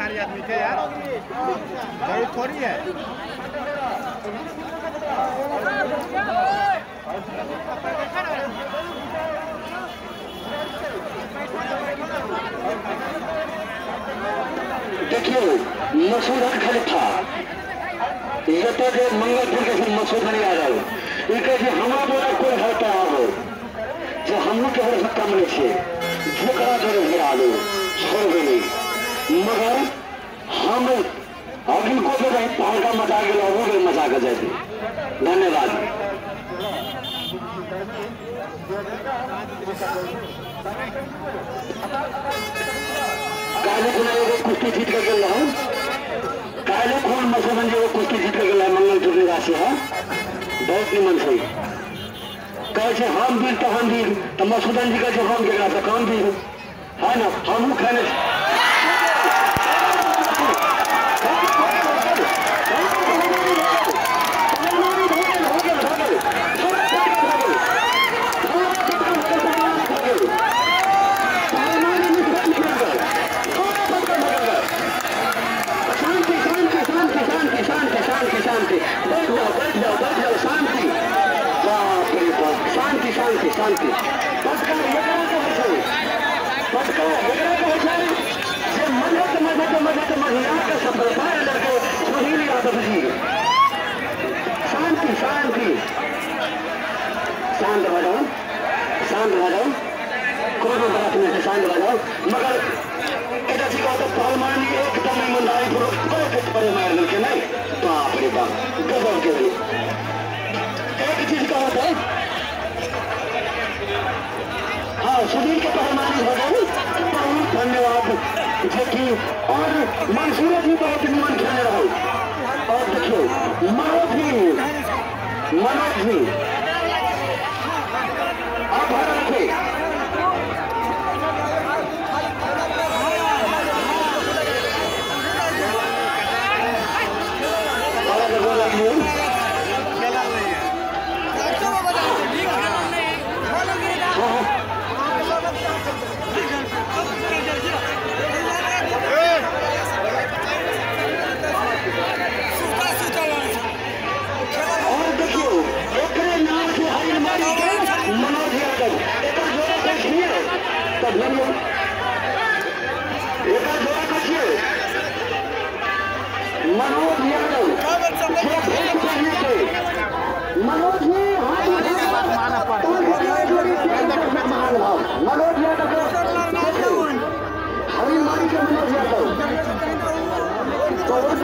खाली आदमी के यार जरूरत थोड़ी है। देखियो मसूदन खलीफा ये जे मंगलपुर के मसूदन यादव ई जे हमरा द्वारा कोई हड़ता हो जे हमहूँ केकरो से कम नहीं छे, जेकरा जोरे भिड़ा दू छोड़बे नहीं, मगर हम अगिलको बेर तहलका मचा गेल अहू बेर मचा के जाए। धन्यवाद। काल्हि खुना एगो कुश्ती जीत के गेल रहूँ, काल्हि खून मसूदन जी एगो कुश्ती जीत के गेल है, मंगलपुर निवासी है, बहुत निमन छै। कहै छै हम वीर तो हम वीर, तो मसूदन जी कहै छै हम केकरा से कम वीर है ना, हमहूँ खेने शांति शांति शांति शांति शांति शांति शांति, बैठ जाओ बैठ जाओ बैठ जाओ, शांति बाप रे बाप, शांति शांति शांति। पटका एकरा कहै छै, पटका एकरा कहै छै जे मजत मजत मजत महिला के सफलता लड़के सुनील यादव जी। शांति शांति शांत भऽ जाओ, शांत भऽ जाओ, कोनो बात नहीं है, शांत भऽ जाओ। मगर एकटा चीज कहू तऽ पहलवानी एकदम ईमानदारी पूर्वक परे मारि देलकै नहीं, बाप रे बाप गजब के भेलै। एक चीज कहू तऽ हाँ सुधीर के पहलवानी हो गई, बहुत धन्यवाद जेकि और मंसूर जी बहुत निमन खेलने रहो। और देखियो मनोज जी, मनोज जी आप रखे और देखियो एकरे नाम से हरिमारी के मनोज यादव एकर जोड़ा के छियै तऽ बोलियो एकर जोड़ा के छियै मनोज यादव जे भेंट पहिने के मनोज जी हाथ मनोज यादव हरिमारी के मनोज यादव बहुत